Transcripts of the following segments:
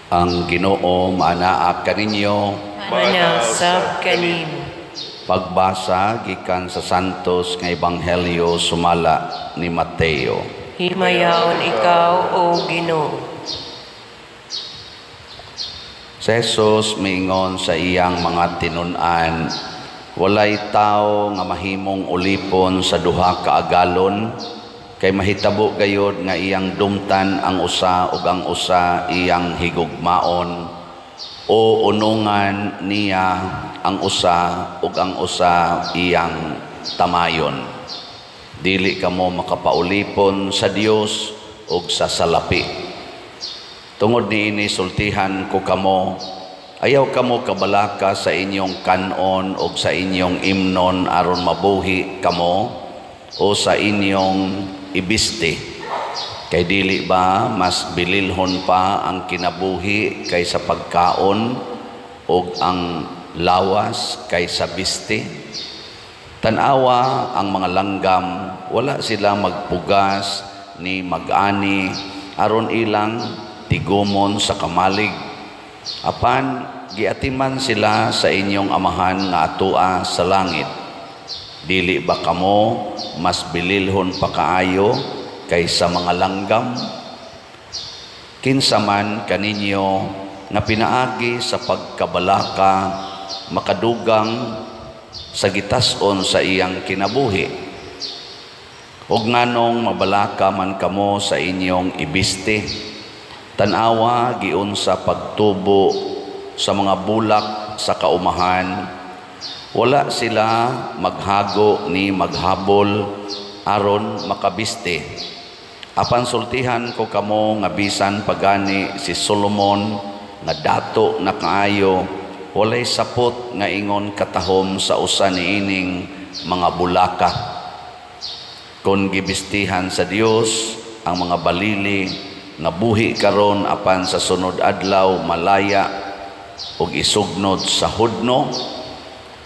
Ang Ginoo maanaa kaninyo. Manasab kanimo. Pagbasa gikan sa Santos nga Ebanghelyo sumala ni Mateo. Himayaon ikaw, O Ginoo. Si Jesus miingon sa iyang mga tinun-an, walay tawo nga mahimong ulipon sa duha ka agalon, kay mahitabo gayod nga iyang dumtan ang usa ug ang usa iyang higugmaon, o unungan niya ang usa ug ang usa iyang tamayon. Dili kamo makapaulipon sa Dios ug sa salapi. Tungod niini sultihan ko kamo, ayaw kamo kabalaka sa inyong kanon ug sa inyong imnon aron mabuhi kamo, o sa inyong ibisti. Kay dili ba mas bililhon pa ang kinabuhi kaysa pagkaon ug ang lawas kaysa bisti? Tan-awa ang mga langgam, wala sila magpugas ni mag-ani aron ilang tigumon sa kamalig. Apan giatiman sila sa inyong amahan nga atua sa langit. Dili ba kamo mas bililhon pa kaayo kaysa mga langgam? Kinsa man kaninyo nga pinaagi sa pagkabalaka makadugang sa gitas-on sa iyang kinabuhi? Ug nganong mabalaka man kamo sa inyong ibisti? Tan-awa giunsa pagtubo sa mga bulak sa kaumahan. Wala sila maghago ni maghabol aron makabisti. Apan sultihan ko kamo nga bisan pagani si Solomon nga dato na kaayo, walay sapot nga ingon katahom sa usa niining mga bulaka. Kon gibistihan sa Dios ang mga balili nga buhi karon apan sa sunod adlaw malaya ug isugnod sa hudno,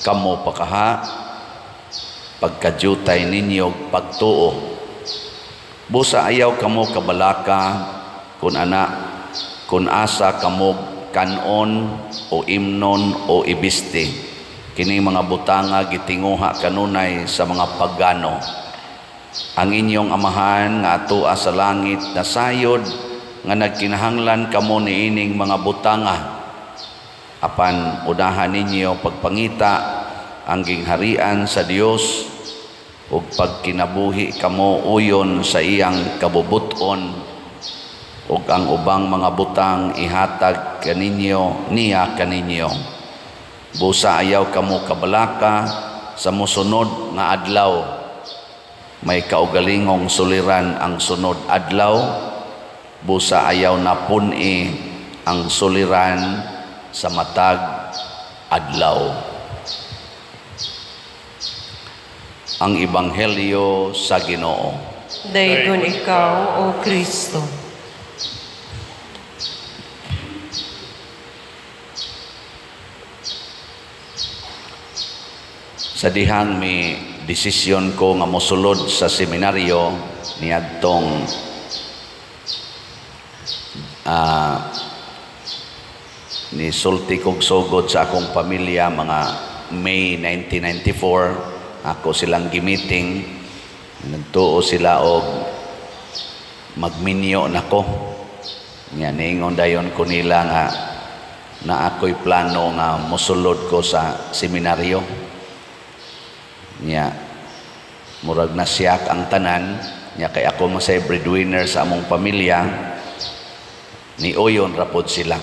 kamo pakaha pagkadyutay ninyo pagtuo. Busa ayaw kamo kabalaka kun ana kun asa kamo kanon o imnon o ibisti. Kini mga butanga gitinguha kanunay sa mga pagano. Ang inyong amahan nga atua sa langit nasayod nga nagkinahanglan kamo niining mga butanga. Apan unahan ninyo pagpangita ang gingharian sa Dios ug pagkinabuhi kamo uyon sa iyang kabubuton, ug ang ubang mga butang ihatag kaninyo niya kaninyo. Busa ayaw kamo kabalaka sa mosunod nga adlaw. May kaugalingong suliran ang sunod adlaw. Busa ayaw napun-i ang suliran sa matag adlaw. Ang Ebanghelyo sa Ginoo. Daygon ikaw, O Kristo. Sa dihang may desisyon ko nga mosulod sa seminaryo niadtong nisulti kog sugod sa akong pamilya mga May 1994. Ako silang gimiting, nagtuo sila og magminyo nako. Nya niingon dayon ko nila nga na ako'y plano nga mosulod ko sa seminaryo. Nya murag nasiyak ang tanan, nya kay ako masay breadwinner sa among pamilya, ni uyon rapod sila.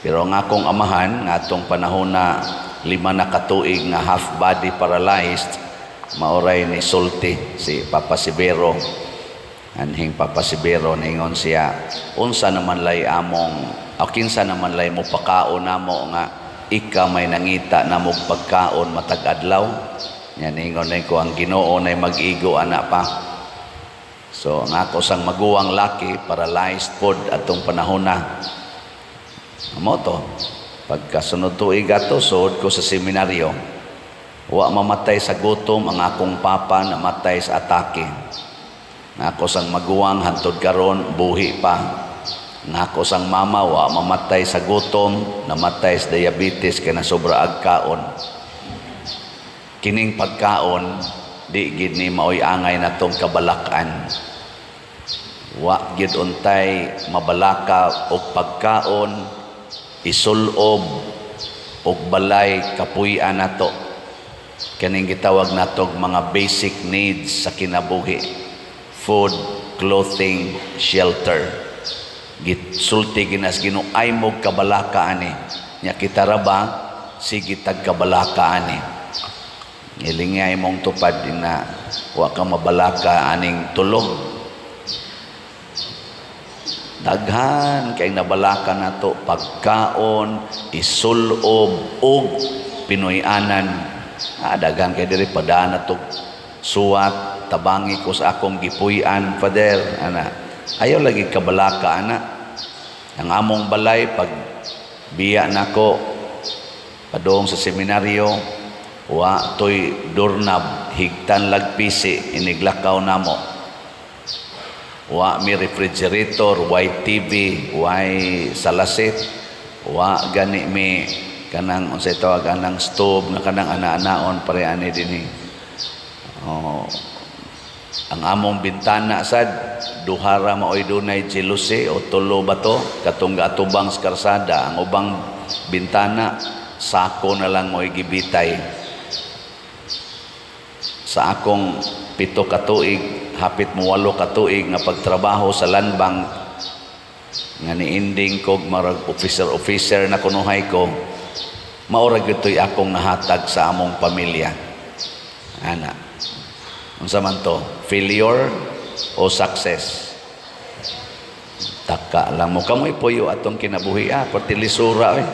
Pero ang akong amahan nga atong panahon na 5 na katuig nga half body paralyzed, maoray ni sulti si Papa Severo. Anhing Papa Severo ningon siya, unsa naman lay among o kinsa naman lay mo pakaon namo nga ika may nangita namog pagkaon matag adlaw. Nya ningon nay ko ang Ginoo nay mag-igo ana pa. So ang ako sang maguwang laki paralyzed pod atong panahon na. Amo to, pagkasunod tuig ato suod ko sa seminaryo. Wa mamatay sa gutom ang akong papa, namatay sa atake. Ang ako sang maguwang hantod karon buhi pa. Nga ako sang mama wa mamatay sa gutom, namatay sa diabetes kay nasobra ag kaon. Kining pagkaon di gid ni maoy angay natong kabalakan. Wa gid untay mabalaka og pagkaon, isulob og balay, kapuy-an nato. Kaning gitawag natog mga basic needs sa kinabuhi: food, clothing, shelter. Gisulti ginas Ginoo, "Ay mo kabalaka ani." Nya kita ra ba sige tag kabalaka ani? Ilingay mong tupad na wa ka mabalaka aning tulog. Daghan kay nabalaka nato: pagkaon, isulob ug Pinoy-anan. Ah, daghan kay diri padaan nato suwat, tabangi ko sa akong gipuy-an, Father, ana. Ayaw lagi kabalaka ana. Ang among balay, pag biya nako padung sa seminaryo, wa toy doorknob, higtan lagpisi iniglakaw namo. Wa mi refrigerator, way TV, way salasit, wa gani mi kanang unsay tawag anang stove nga kanang ana-anaon pare ani dinhi. Oh, ang among bintana sad duha ra maoy dunay jealousy o tulo ba to katong gaatubang sa karsada. Ang ubang bintana sako na lang mo'y gibitay. Sa akong 7 ka tuig, hapit mo 8 ka tuig nga pagtrabaho sa Land Bank, nga niending kog marag officer officer na kunuhay ko, maura gyud to'y akong nahatag sa among pamilya ana. Unsa man to, failure o success? Taka lang mo kamoy puyo atong kinabuhi, ah, pati lisura eh.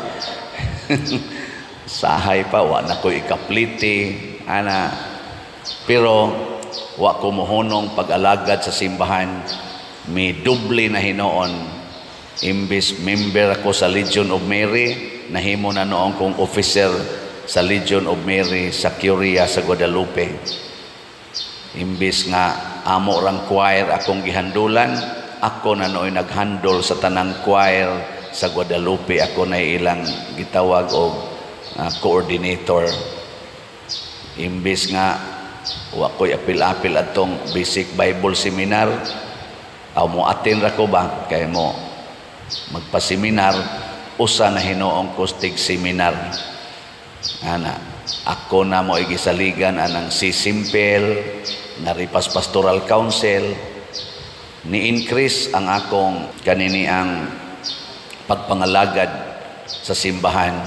Sahay pa wa na ko ikapliti ana, pero wa ko mohunong pag-alagad sa simbahan. Mi doble na hinoon. Imbis member ako sa Legion of Mary, nahimo na noon kong officer sa Legion of Mary sa Curia sa Guadalupe. Imbis nga amo rang choir akong gihandulan, ako na nooy naghandol sa tanang choir sa Guadalupe. Ako na ilang gitawag og coordinator. Imbis nga wa ko'y apil-apil atong Basic Bible Seminar aw mo atin ra ko ba kay mo magpa-seminar, usa na hinoong kustig seminar ana. Ako na mo igisaligan anang si Simple Naripas Pastoral Council. Ni-increase ang akong kanini ang pagpangalagad sa simbahan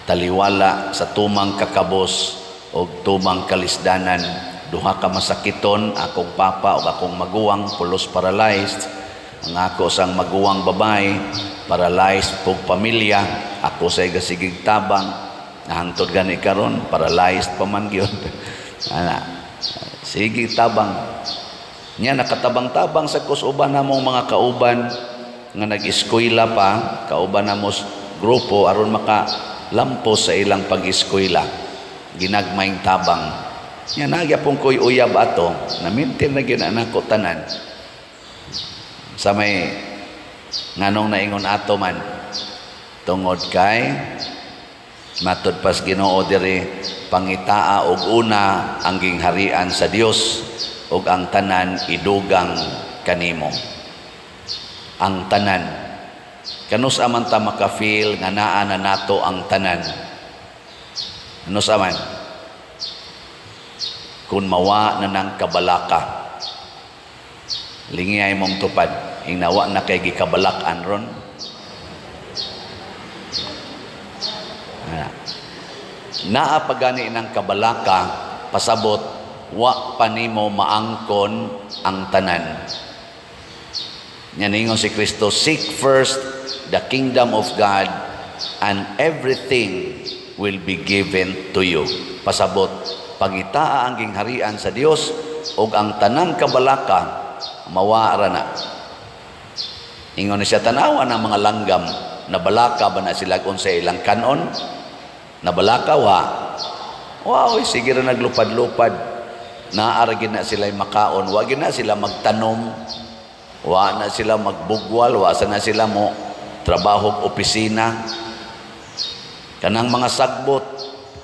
taliwala sa tumang kakabos o tumang kalisdanan. Duha ka masakiton, akong papa o akong maguwang, pulos paralyzed. Ang ako sang maguwang babae paralyzed pug pamilya. Ako sa gasigig tabang. Hangtod gani karon paralyzed pa man gyud ana, sige tabang niya. Nakatabang-tabang sa kus uban namong mga kauban nga nag-eskwela pa, kauban namo grupo aron maka lampos sa ilang pag-eskwela. Ginagmayng tabang nya. Nagyapon ko'y uyab ato na-maintain na gyud nako tanan. Sa may nganong naingon ato man, tungod kay matud pas Ginoo diri, pangitaa og una ang gingharian sa Dios ug ang tanan idugang kanimo. Ang tanan. Kanus man ta maka-feel nga naa na nato ang tanan? Ano sa man kung mawa na ng kabalaka? Lingiyay mong tupad ingnawa na kay gikabalak-an ron. Naa pagani ng kabalaka, pasabot wa pa nimo maangkon ang tanan. Nya ningon si Kristo, "Seek first the kingdom of God and everything will be given to you." Pasabot, pangitaa ang gingharian sa Dios ug ang tanang kabalaka mawa ra na. Ingon siya, tanawa ng mga langgam, nabalaka ba na sila kung sa ilang kanon? Nabalaka wa? Wow, sige ra naglupad-lupad. Naa ra na sila makaon, wa na sila magtanom. Wa na sila magbugwal, wa sa na sila mo trabaho opisina. Kanang mga sagbot,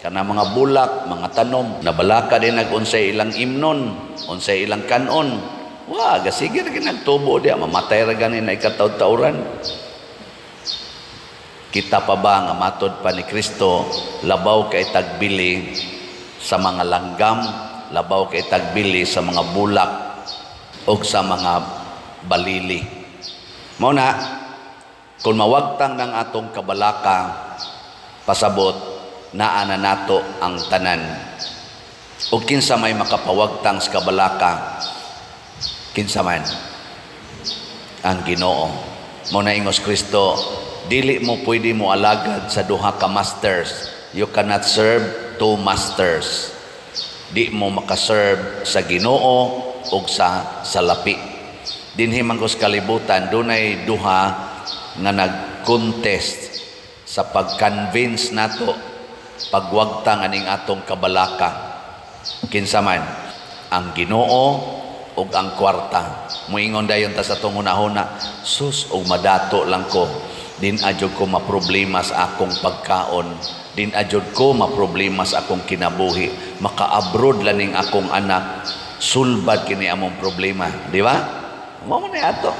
kanang mga bulak, mga tanom, nabalaka din nag unsay ilang imnon, unsay ilang kanon. Wa, gasige ra nagtubo diya, mamatay ra gani na ikataud-tauran. Kita pa ba nga matod pa ni Kristo, labaw kay tagbili sa mga langgam, labaw kay tagbili sa mga bulak o sa mga balili? Mao na kung mawagtang ng atong kabalaka, pasabot naa na nato ang tanan. O kinsa may makapawagtang sa kabalaka? Kinsa man? Ang Ginoo. Mao na ingos Kristo, dili mo pwede mo alagad sa duha ka masters. You cannot serve two masters. Di mo makaserve sa Ginoo ug sa salapi. Dinhi man sa kalibutan, dunay duha nga nag-contest sa pag-convince nato pagwagtang aning atong kabalaka. Kinsa man? Ang Ginoo ug ang kwarta. Muingon dayon ta sa atong hunahuna, "Sus, og madato lang ko, din adyo ko maproblema sa akong pagkaon, din adyo ko maproblema sa akong kinabuhi. Maka-abroad laning akong anak, sulbad kini among problema." Di ba? Mao man ato.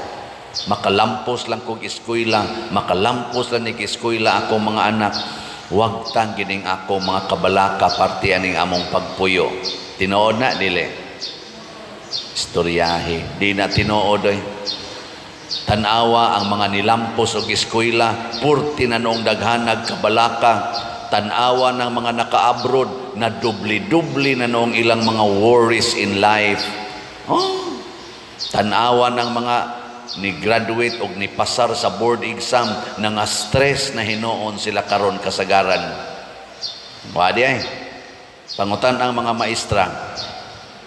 Makalampos lang kog eskwela, makalampos lang ni eskwela akong mga anak, wagtang gining ako mga kabalaka parte aning among pagpuyo. Tinuod na, dili? Istoryahe. Di na tinuod oy. Tanawa ang mga nilampos og eskwela, purti na noong daghanag kabalaka. Tanawa ng mga naka-abroad, na dubli-dubli na noong ilang mga worries in life. Oh, tanawa ng mga ni graduate og ni pasar sa board exam, na nga stress na hinuon sila karon kasagaran. Wa di ay. Pangutan ang mga maestra.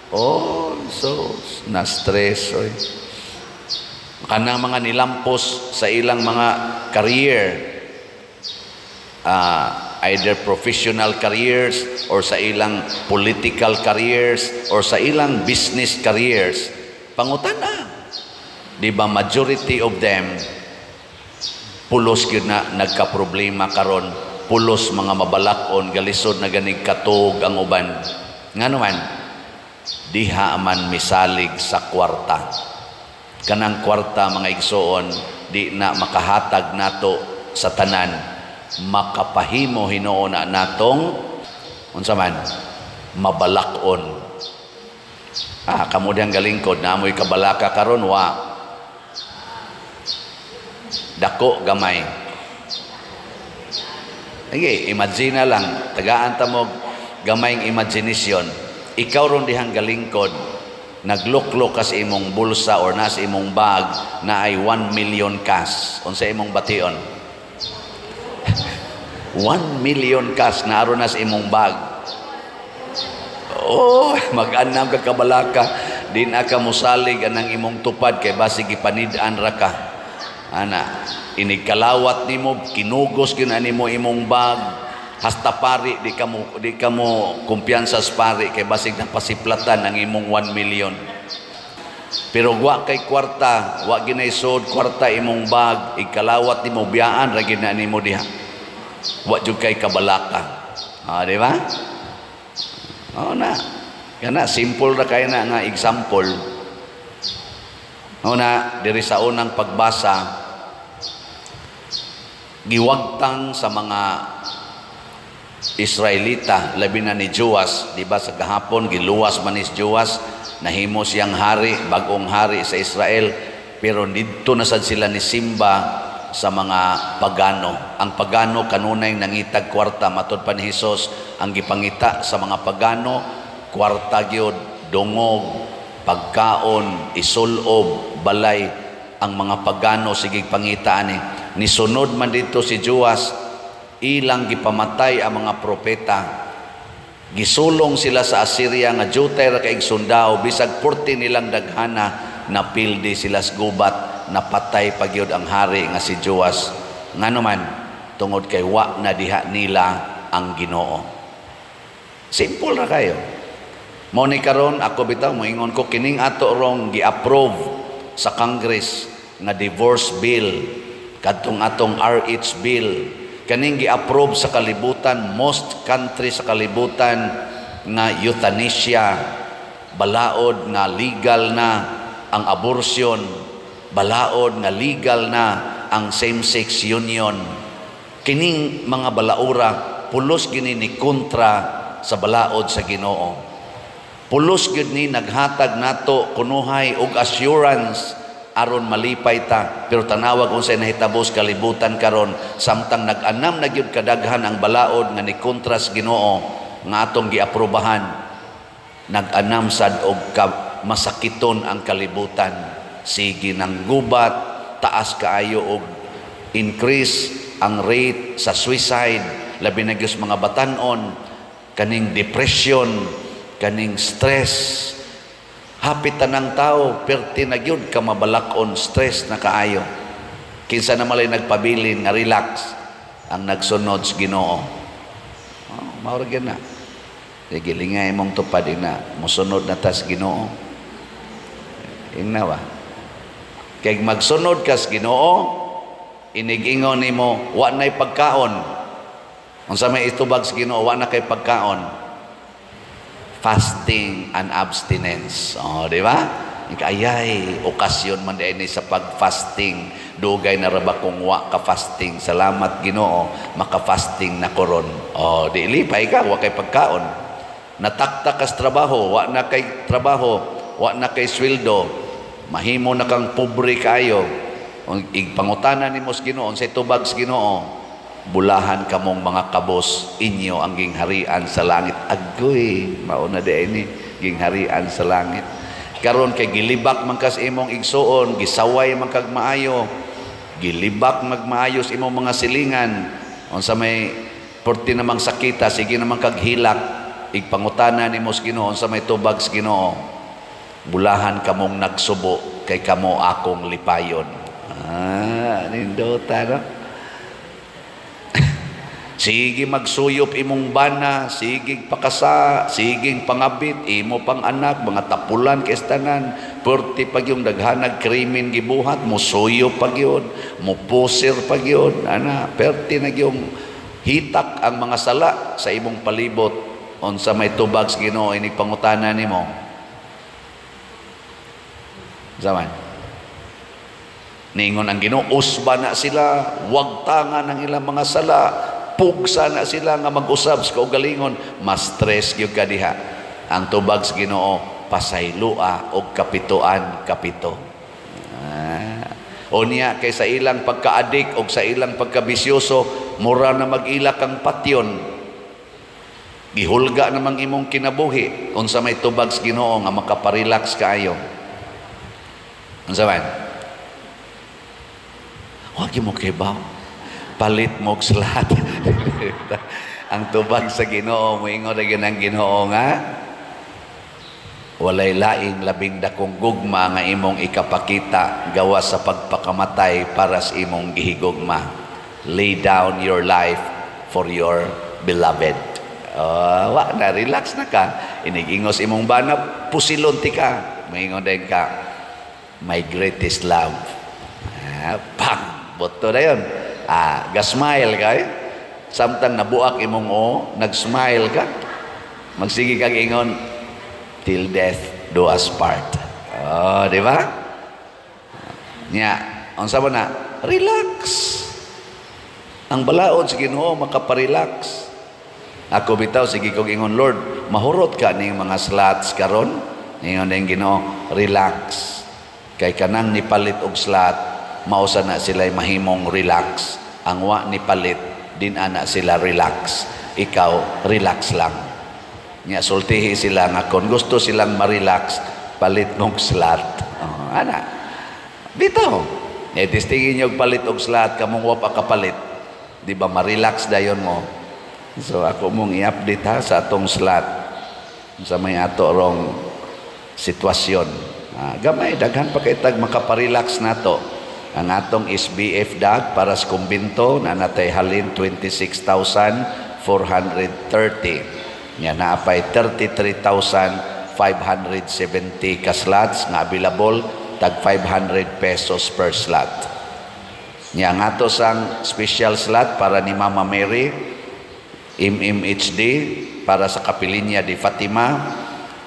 Oh, so na stress oy. Kanang mga nilampos sa ilang mga career, either professional careers or sa ilang political careers or sa ilang business careers, pangutan na. Di ba majority of them pulos gyud na nagka-problema karon, pulos mga mabalakon, galisod na ganig katog ang uban? Ngano man? Diha man misalig sa kwarta. Kanang kwarta, mga igsoon, di na makahatag nato sa tanan. Makapahimo hinuon na natong unsa man, mabalakon. Ah, kamo diyang galingkod, naamoy kabalaka karon? Wa? Dako, gamay? Sige, imagine na lang, tagaan ta mo gamayng imagination. Ikaw ron dihang galingkod, nagluklok ka sa imong bulsa or nasa imong bag na ay 1 million cash. Unsa imong bation? 1 million cash na aron na sa imong bag. Oh, mag-anam ka kabalaka, di na ka musalig anang imong tupad kay basig ipanid-an ra ka. Ana, inigkalawat nimo, kinugos gyud nimo imong bag, hasta pari di ka mo kumpiyansa sa pari kay basig napasiplatan ang imong 1 million. Pero wa kay kwarta, wa ginay sod kwarta imong bag, ikalawat nimo, biyaan ra gid na nimo diha. Wa jud kay kabalaka. Ah, di ba? Oh na. Kana simple ra kay na nga example. Oh na, diri sa unang pagbasa, giwagtang sa mga Israelita, labi na ni Joas, di ba sa gahapon giluwas man ni Joas, nahimo siyang hari, bagong hari sa Israel, pero didto na sad sila ni simba sa mga pagano. Ang pagano kanunay nangitag kwarta, matod pa ni Hesus, ang gipangita sa mga pagano kwarta gyud, dungog, pagkaon, isulob, balay. Ang mga pagano sige pangita ani. Nisunod man dito si Joas, ilang gipamatay ang mga propeta. Gisulong sila sa Assyria nga jutay ra kay sundao, bisag purti nilang daghana, napildi sila sa gubat, napatay pa gyud ang hari nga si Joas. Ngano man? Tungod kay wa na diha nila ang Ginoo. Simple ra kayo. Mao ni karon ako bitaw moingon ko kining ato rong gi-approve sa Congress nga divorce bill, kadtong atong RH bill, kaning gi-approve sa kalibutan, most country sa kalibutan nga euthanasia, balaod nga legal na ang abortion, balaod nga legal na ang same-sex union. Kining mga balaura pulos gini ni kontra sa balaod sa Ginoo. Pulos gyud ni naghatag nato kunuhay og assurance aron malipay ta. Pero tanawag unsay nahitabo sa kalibutan karon, samtang nag-anam na gyud kadaghan ang balaod nga ni kontra sa Ginoo nga atong giaprobahan, nag-anam sad og ka, masakiton ang kalibutan. Sige nang gubat, taas kaayo og increase ang rate sa suicide, labi na gyud mga batan-on, kaning depression, kaning stress. Hapit tanang tao perti na gyud ka mabalak-on, stress na kaayo. Kinsa na malay nagpabilin nga relax? Ang nagsunod sa Ginoo. Oh, mao ra gyud na. Sige, lingay mong tupad ina, musunod na tas Ginoo. Ingna ba? Kay magsunod kas Ginoo, inigingon nimo wa nay pagkaon. Unsa may itubag sa Ginoo, wa na kay pagkaon? Fasting and abstinence. Oh, di ba? Ayay, okasyon man diay ni sa pag-fasting. Dugay na ra ba kung wa ka fasting. Salamat Ginoo, maka-fasting na koron. Oh, di lipay ka, wa kay pagkaon. Nataktak kas trabaho, wa na kay trabaho, wa na kay sweldo. Mahimo na kang pobre kayo. Igpangutana nimo sa Ginoo, unsay tubag sa Ginoo? Bulahan kamong mga kabos, inyo ang gingharian sa langit. Agoy, mauna di ini gingharian sa langit. Karon kay gilibak man kas imong igsuon, gisaway man kag maayo, gilibak magmaayo sa imong mga silingan. Unsa may porti namang sakita, sige namang kag hilak, igpangutana nimo sa Ginoo, unsa may tubag sa Ginoo? Bulahan kamong nagsubo, kay kamo akong lipayon. Ah, nindota, no? Sige magsuyop imong bana, sige pakasa, sige pangabit, imo pang anak, mga tapulan kay tanan, perti pag yung daghanag krimen gibuhat, musuyop pag yun, mupusir pag yun, ana, perti na yung hitak ang mga sala sa imong palibot. Unsa may tubag sa Ginoo inig pangutana nimo? Zaman. Ningon ang Ginoo, usba na sila, wagtangan ang ilang mga sala, pugsa na sila nga mag-usab sa kaugalingon, mas stress gyud ka diha. Ang tubag sa Ginoo, pasaylua og kapituan kapito. Ah. O niya kay sa ilang pagka-adik og sa ilang pagkabisyoso, mura na mag-ila kang patyon. Gihulga namang imong kinabuhi. Unsa may tubag sa Ginoo nga makaparelax kaayo? Unsa man? Wag mo kibaw. Palit mo og slot. Ang tubag sa Ginoo, moingon ra gyud ang Ginoo nga walay laing labing dakong gugma nga imong ikapakita gawas sa pagpakamatay para sa imong gihigugma. Lay down your life for your beloved. Wa na, relax na ka. Inigingos imong bana, pusilon ti ka. Moingon din ka, my greatest love. Ah, pang, boto na yun. Ah, ga-smile ka eh. Samtang nabuak imong o, nag-smile ka. Magsige kag ingon, till death do us part. Oh, di ba? Nya, unsa ba na? Relax. Ang balaod sa Ginoo makaparelax. Ako bitaw sige kog ingon, Lord, mahurot ka ning mga slots karon. Ingon ning Ginoo, relax. Kay kanang nipalit og slot, mausa na sila mahimong relax. Ang wa nipalit, din ana sila relax. Ikaw, relax lang. Nya sultihi sila nga kon gusto silang ma-relax, palit mong slot. Oh, ana. Bitaw. Nya testingin niyo palit og slot, kamong wa pa kapalit. Di ba ma-relax dayon mo? So ako mong i-update ha sa atong slot sa may ato rong sitwasyon. Ah, gamay daghan pa kay tag makaparelax nato. Ang atong SBF dag para sa kumbinto na natay halin 26,430. Nya naapay 33,570 ka slots nga available. tag 500 pesos per slot. Nya ang ato sang special slot para ni Mama Mary, MMHD, para sa Kapilinya di Fatima,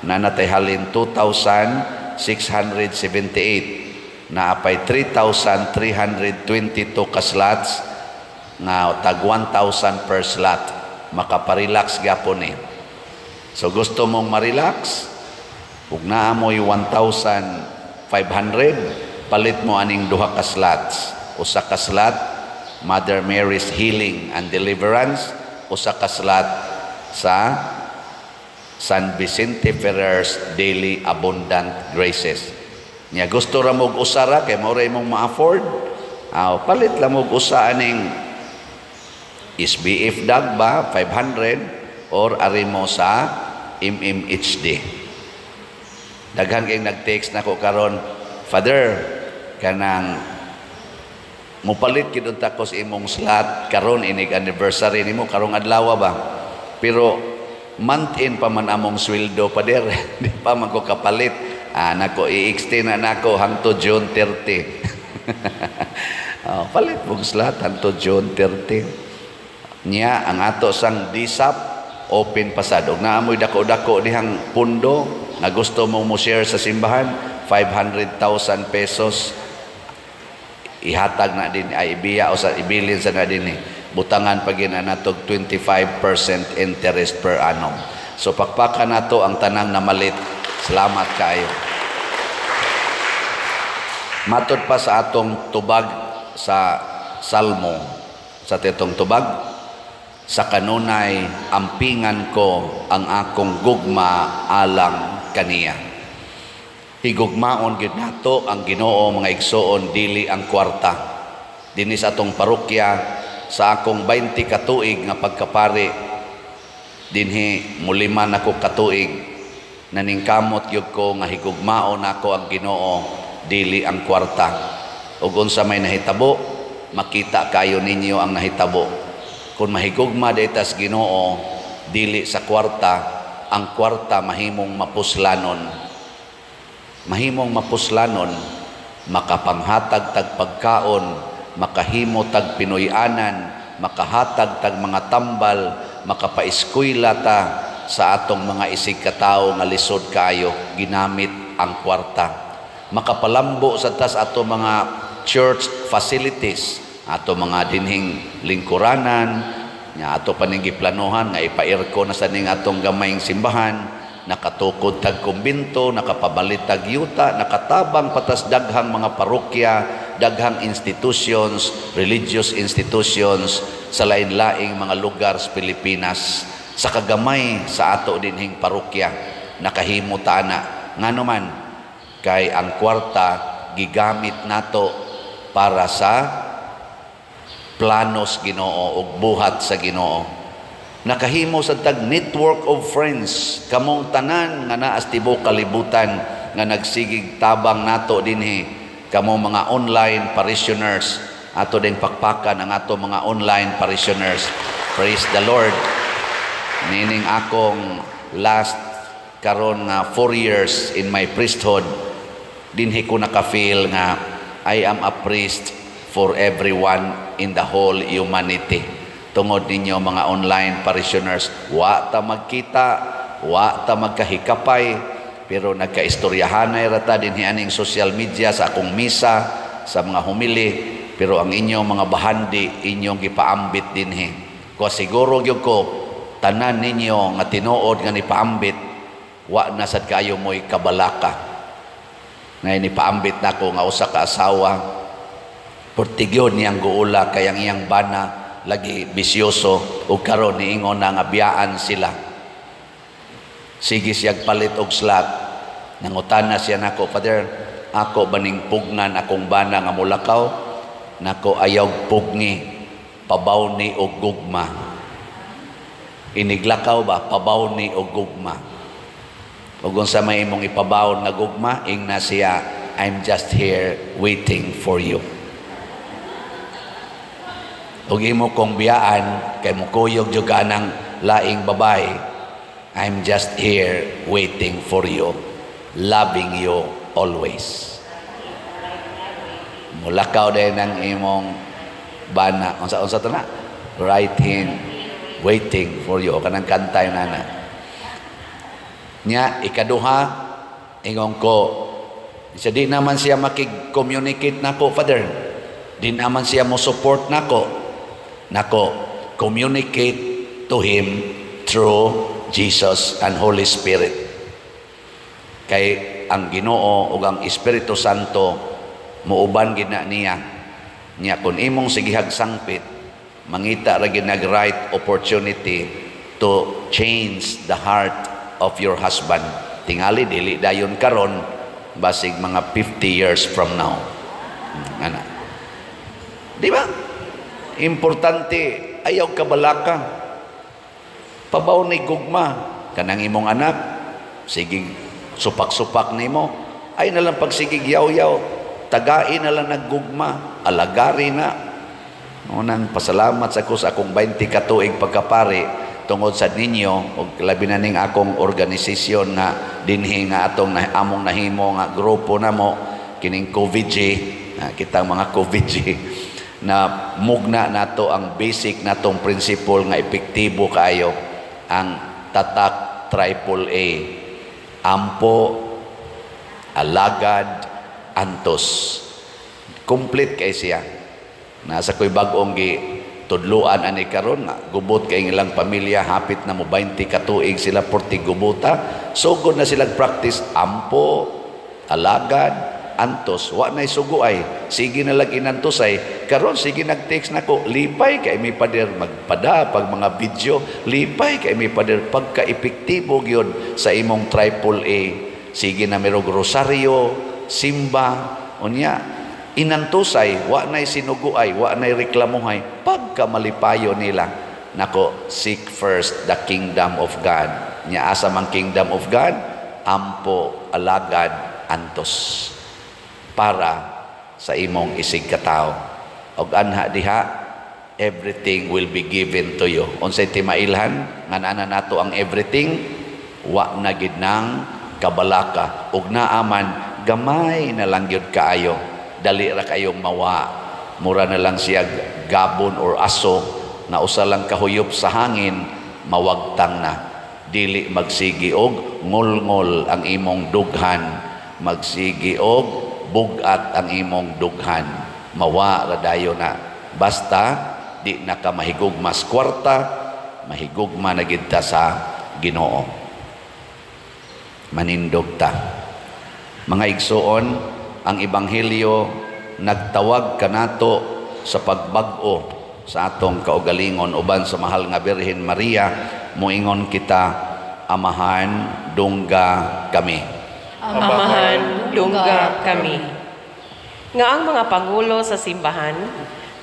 na natay halin 2,678, na apay 3,322 ka slots nga tag 1,000 per slot. Makaparelax gyapon eh. So gusto mong ma-relax ug naa mo'y 1,500, palit mo aning duha ka slots. Usa ka slot, Mother Mary's Healing and Deliverance, usa ka slot sa San Vicente Ferrer's Daily Abundant Graces. Nya gusto ra mo usa ra kay mao ra imong ma-afford, palit lang mo usa aning SBF dag ba 500 or ari mo sa MMHD. Daghan kay nag-text nako karon, "Father, kanang mupalit gid unta ko sa imong slot karon inig anniversary nimo karong adlaw ba. Pero month in pa man among sweldo, Pader. Di pa man ko kapalit." Ah, nako, i-extend na nako hangtod June 30. Oh, palit mong slot hangtod June 30. Nya ang ato sang DSAP open pasad. Og naa moy dako-dako dihang pundo nga gusto mo mo share sa simbahan, 500,000 pesos, ihatag na din ay ibiya o sa ibilin sa na din eh. Butangan pa gina natog 25% interest per annum. So pakpakan nato ang tanang namalit. Salamat kaayo. Matod pa sa atong tubag sa Salmo, sa tetong tubag, sa kanunay ampingan ko ang akong gugma alang kaniya. Higugmaon gid nato ang Ginoo, mga igsoon, dili ang kwarta. Dinhi sa atong parokya, sa akong 20 katuig nga pagkapari, dinhi mulima nako katuig, naningkamot gyud ko nga higugmaon nako ang Ginoo, dili ang kwarta. Ug unsa may nahitabo, makita kayo ninyo ang nahitabo. Kung mahigugma tas Ginoo dili sa kwarta, ang kwarta mahimong mapuslanon. Mahimong mapuslanon, makapanghatag tag pagkaon, makahimo tag Pinoy-anan, makahatag tag mga tambal, makapaeskwela ta sa atong mga isig katawo nga lisod kaayo ginamit ang kwarta. Makapalambo sa tas ato mga church facilities, ato mga dinhing lingkuranan, nya ato paning giplanohan nga ipa-aircon na sa ning atong gamayng simbahan, nakatukod tag kumbinto, nakapabalit tag yuta, nakatabang patas daghang mga parokya, daghang institutions, religious institutions sa lain-laing mga lugar sa Pilipinas. Sa kagamay sa ato dinhing parokya, nakahimo ta ana. Ngano man, kay ang kwarta gigamit nato para sa planos Ginoo ug buhat sa Ginoo. Nakahimo sa tag network of friends, kamong tanan nga naa sa tibuok kalibutan nga nagsigig tabang nato dinhi, kamo mga online parishioners, ato ding pakpakan ang ato mga online parishioners. Praise the Lord. Nining akong last karon nga 4 years in my priesthood, dinhi ko naka-feel nga I am a priest for everyone in the whole humanity. Tungod ninyo mga online parishioners, wa ta magkita, wa ta magkahikapay, pero nagkaistoryahanay rata dinhi aning social media sa akong misa, sa mga homily, pero ang inyong mga bahandi inyong gipaambit dinhi. Ko siguro gyud ko tanan ninyo nga tinuod nga nipaambit, wa na sad kayo mo'y kabalaka. Ngayon nipaambit nako nga usa ka asawa, portigyon niyang guula kay ang iyang bana lagi bisyoso, ug karon niingon na nga biyaan sila. Sige siyag palit og slot. Nangutana siya nako, "Father, ako baning pugnan akong bana nga mulakaw?" Nako, "Ayaw pugni, pabaw ni og gugma. Iniglakaw ba, pabaw ni og gugma. Ug unsa may imong ipabawon nga gugma?" Ingna siya, "I'm just here waiting for you." Ug imo kong biyaan kay mukuyog jud ka ng laing babae, "I'm just here waiting for you, loving you always." Mulakaw din ang imong bana. Unsa unsa to na? Right hand waiting for you. O kanang kanta yun na. Nya, ikaduha, ingon ko, siya di naman siya makig-communicate nako, Father. Di naman siya mo support nako. Nako, communicate to him through Jesus and Holy Spirit. Kay ang Ginoo ug ang Espiritu Santo muuban gid na niya. Nya kun imong sigihag sangpit, mangita ra gid nag right opportunity to change the heart of your husband. Tingali dili dayon karon, basig mga 50 years from now. Ana. Di ba? Importante ayaw kabalaka. Pabaw ni gugma kanang imong anak, sige supak-supak nimo, ay na lang pagsigig yaw-yaw, tagain na lang naggugma, alagari na. Unang pasalamat sa ko sa akong 20 katuig pagkapari tungod sa ninyo ug labi na ning akong organisasyon nga dinhi nga atong na, among nahimo nga grupo namo kining COVID-G, kitang mga COVID-G na mugna nato ang basic natong principle nga epektibo kaayo, ang tatak triple A: ampo, alagad, antos. Complete kay siya. Nasa ko'y bag-ong gi tudluan ani karon nga gubot kay ilang pamilya, hapit na mo 20 katuig sila porti gubuta, sugod na silang practice ampo, alagad, antos. Wa nay suguay, sige na lang inantosay. Karon sige nag-text nako, "Lipay kay mi, Pader," magpada pag mga video, "Lipay kay mi, Pader." Pagka epektibo gyud sa imong triple A, sige na mirog rosaryo, simba, unya inantusay, wa nay sinuguay, wa nay reklamuhay, pagka malipayo nila. Nako, seek first the kingdom of God. Nya asa man kingdom of God? Ampo, alagad, antos. Para sa imong isig katao. Og anha diha, everything will be given to you. Unsay timailhan nga naa na nato ang everything, wa na gid nang kabalaka. Ug naaman, gamay na lang gyud kaayo. Dali ra kayong mawa. Mura na lang siya gabon or aso na usa lang kahuyop sa hangin, mawagtang na. Dili magsigi og ngolngol ang imong dughan, magsigi og bugat ang imong dughan. Mawa ra dayon na. Basta di na ka mahigugma sa kwarta, mahigugma na gid ta sa Ginoo. Manindog ta. Mga igsuon, ang ebanghelyo nagtawag kanato sa pagbag-o sa atong kaugalingon uban sa mahal nga Birhen Maria. Moingon kita, Amahan, dungga kami. Amahan, dungga kami. Nga ang mga pangulo sa simbahan,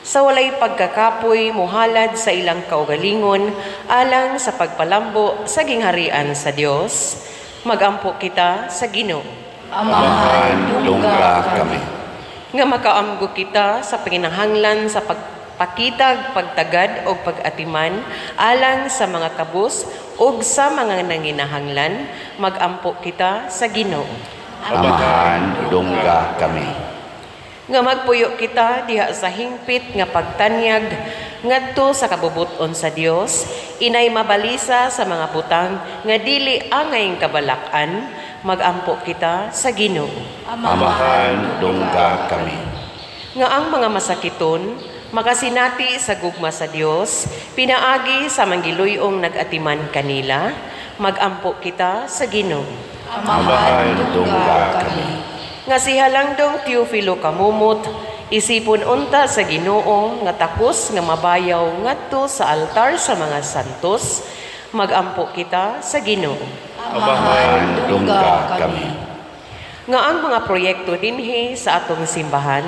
sa walay pagkakapoy muhalad sa ilang kaugalingon alang sa pagpalambo sa gingharian sa Dios, magampo kita sa Ginoo. Amahan, dungga kami. Nga makaamgo kita sa panginahanglan sa pagpakitag pagtagad o pag-atiman alang sa mga kabus ug sa mga nanginahanglan, magampo kita sa Ginoo. Amahan, dungga kami. Nga magpuyo kita diha sa hingpit nga pagtanyag ngadto sa kabubuton sa Dios, inay mabalisa sa mga butang nga dili angay kabalak-an, magampo kita sa Ginoo. Amahan, dungga kami. Nga ang mga masakiton makasinati sa gugma sa Dios pinaagi sa mangiluyong nag-atiman kanila, magampo kita sa Ginoo. Amahan, dungga kami. Nga si Halangdong Teofilo Camomot isipon unta sa Ginoo nga takos nga mabayaw ngadto sa altar sa mga santos, magampo kita sa Ginoo. Amahan, dungga kami. Nga ang mga proyekto dinhi sa atong simbahan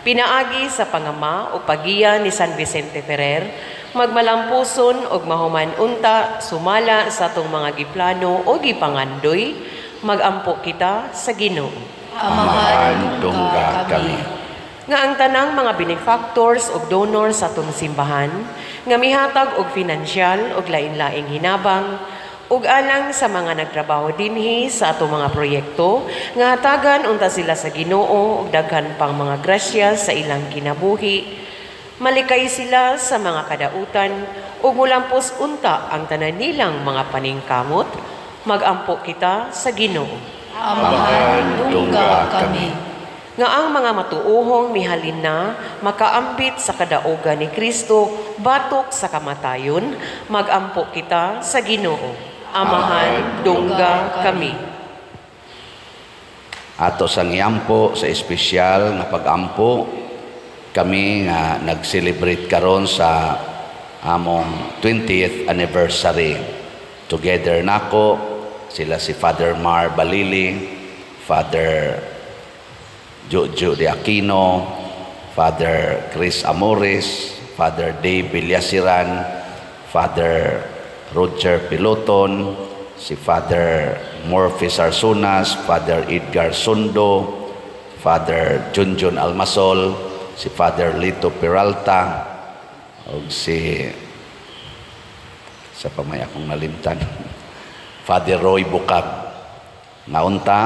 pinaagi sa pangama o pagiya ni San Vicente Ferrer magmalampuson og mahuman unta sumala sa atong mga giplano o gipangandoy, magampo kita sa Ginoo. Amahan, dungga kami. Nga ang tanang mga benefactors ug donors sa atong simbahan nga mihatag og finansyal ug lain-laing hinabang Ug alang sa mga nagtrabaho dinhi sa atong mga proyekto, nga hatagan unta sila sa Ginoo og daghan pang mga grasya sa ilang kinabuhi, malikay sila sa mga kadautan ug mulampos unta ang tanan nilang mga paningkamot, magampo kita sa Ginoo. Amahan, dungga kami. Nga ang mga matuohong mihalin na makaambit sa kadaugan ni Kristo batok sa kamatayon, magampo kita sa Ginoo. Amahan, dungga kami. Ato sang iampo sa espesyal nga pagampo kami nga nag-celebrate karon sa among 20th anniversary. Together nako sila si Father Mar Balili, Father Jojo de Aquino, Father Chris Amores, Father Dave Villasiran, Father Roger Piloton, si Father Murphy Sarsunas, Father Edgar Sundo, Father Junjun Almasol, si Father Lito Peralta, ug si sa pamay akong nalimtan, Father Roy Bukag. Nga unta,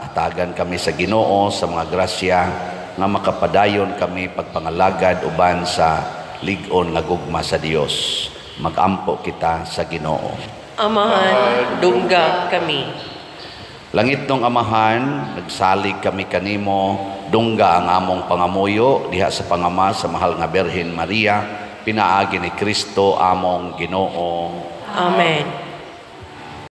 hatagan kami sa Ginoo sa mga grasya nga makapadayon kami pagpangalagad uban sa lig-on nga gugma sa Dios. Magampo kita sa Ginoo. Amahan, dungga kami. Langitnong Amahan, nagsalig kami kanimo, dungga ang among pangamuyo diha sa pangama sa mahal nga Birhen Maria, pinaagi ni Kristo among Ginoo. Amen.